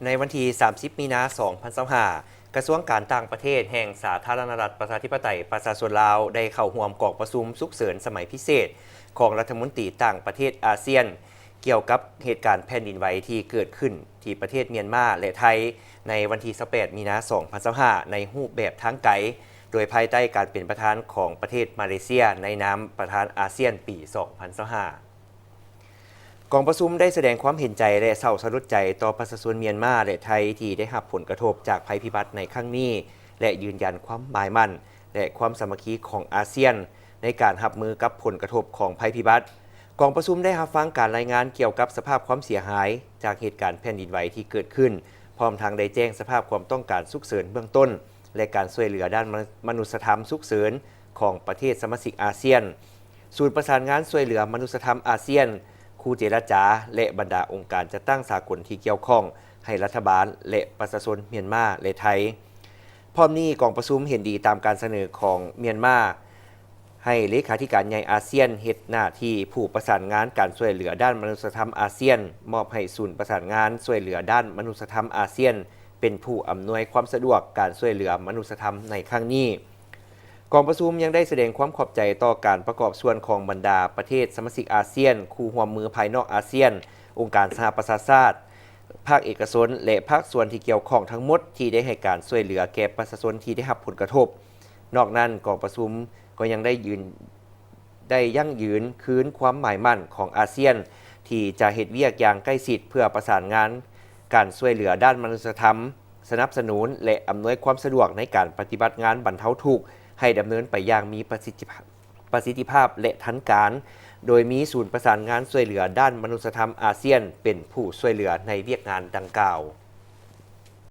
ໃນວັນທີສາມສິບ ມີນາ ສອງພັນຊາວຫ້າ ກະຊວງການຕ່າງປະເທດແຫ່ງສາທາລະນະລັດ ປະຊາທິປະໄຕ ປະຊາຊົນລາວ ໄດ້ເຂົ້າຮ່ວມກອງປະຊຸມສຸກເສີນສະໄໝພິເສດ ຂອງລັດຖະມົນຕີຕ່າງປະເທດອາຊຽນ ກ່ຽວກັບເຫດການແຜ່ນດິນໄຫວທີ່ເກີດຂຶ້ນທີ່ປະເທດມຽນມາ ແລະ ໄທ ໃນວັນທີຊາວແປດ ມີນາ ສອງພັນຊາວຫ້າ ໃນຮູບແບບທາງໄກ ໂດຍພາຍໃຕ້ການເປັນປະທານຂອງປະເທດມາເລເຊຍ ໃນນາມປະທານອາຊຽນປີສອງພັນຊາວຫ້າ. ກອງປະຊຸມໄດ້ສະແດງຄວາມເຫັນໃຈ ແລະ ເສົ້າສະຫຼົດໃຈຕໍ່ປະຊາຊົນມຽນມາ ແລະ ໄທ ທີ່ໄດ້ຮັບຜົນກະທົບຈາກໄພພິບັດໃນຄັ້ງນີ້ ແລະ ຢືນຢັນຄວາມໝາຍໝັ້ນ ແລະ ຄວາມສາມັກຄີຂອງອາຊຽນ ໃນການຮັບມືກັບຜົນກະທົບຂອງໄພພິບັດ. ກອງປະຊຸມໄດ້ຮັບຟັງການລາຍງານກ່ຽວກັບສະພາບຄວາມເສຍຫາຍຈາກເຫດການແຜ່ນດິນໄຫວທີ່ເກີດຂຶ້ນ, ພ້ອມທັງໄດ້ແຈ້ງສະພາບຄວາມຕ້ອງການສຸກເສີນເບື້ອງຕົ້ນ ແລະ ການຊ່ວຍເຫຼືອດ້ານມະ ມະນຸດສະທຳສຸກເສີນຂອງປະເທດສະມາຊິກອາຊຽນ, ສູນປະສານງານຊ່ວຍເຫຼືອມະນຸດສະທຳອາຊຽນ, ຄູ່ເຈລະຈາ ແລະ ບັນດາອົງການຈັດຕັ້ງສາກົນທີ່ກ່ຽວຂ້ອງ ໃຫ້ລັດຖະບານ ແລະ ປະຊາຊົນມຽນມາ ແລະ ໄທ. ພ້ອມນີ້, ກອງປະຊຸມເຫັນດີຕາມການສະເໜີຂອງມຽນມາ ໃຫ້ເລຂາທິການໃຫຍ່ອາຊຽນເຮັດໜ້າທີ່ຜູ້ປະສານງານການຊ່ວຍເຫຼືອດ້ານມະນຸດສະທຳອາຊຽນ, ມອບໃຫ້ສູນປະສານງານຊ່ວຍເຫຼືອດ້ານມະນຸດສະທຳອາຊຽນ ເປັນຜູ້ອຳນວຍຄວາມສະດວກການຊ່ວຍເຫຼືອມະນຸດສະທຳໃນຄັ້ງນີ້. ກອງປະຊຸມຍັງໄດ້ສະແດງຄວາມຂອບໃຈຕໍ່ການປະກອບສ່ວນຂອງບັນດາປະເທດສະມາຊິກອາຊຽນ, ຄູ່ຮ່ວມມືພາຍນອກອາຊຽນ, ອົງການສະຫະປະຊາຊາດ, ພາກເອກກະຊົນ ແລະ ພາກສ່ວນທີ່ກ່ຽວຂ້ອງທັງໝົດທີ່ໄດ້ໃຫ້ການຊ່ວຍເຫຼືອແກ່ປະຊາຊົນທີ່ໄດ້ຮັບຜົນກະທົບ. ນອກນັ້ນ, ກອງປະຊຸມກໍຍັງໄດ້ຢືນ ໄດ້ຢັ້ງຢືນຄືນຄວາມໝາຍໝັ້ນຂອງອາຊຽນ ທີ່ຈະເຮັດວຽກຢ່າງໃກ້ຊິດເພື່ອປະສານງານການຊ່ວຍເຫຼືອດ້ານມະນຸດສະທຳ, ສະໜັບສະໜູນ ແລະ ອຳນວຍຄວາມສະດວກໃນການປະຕິບັດງານບັນເທົາທຸກໃຫ້ດຳເນີນໄປຢ່າງມີປະສິດທິພາບ ປະສິດທິພາບ ແລະ ທັນການ, ໂດຍມີສູນປະສານງານຊ່ວຍເຫຼືອດ້ານມະນຸດສະທຳອາຊຽນເປັນຜູ້ຊ່ວຍເຫຼືອໃນວຽກງານດັ່ງກ່າວ.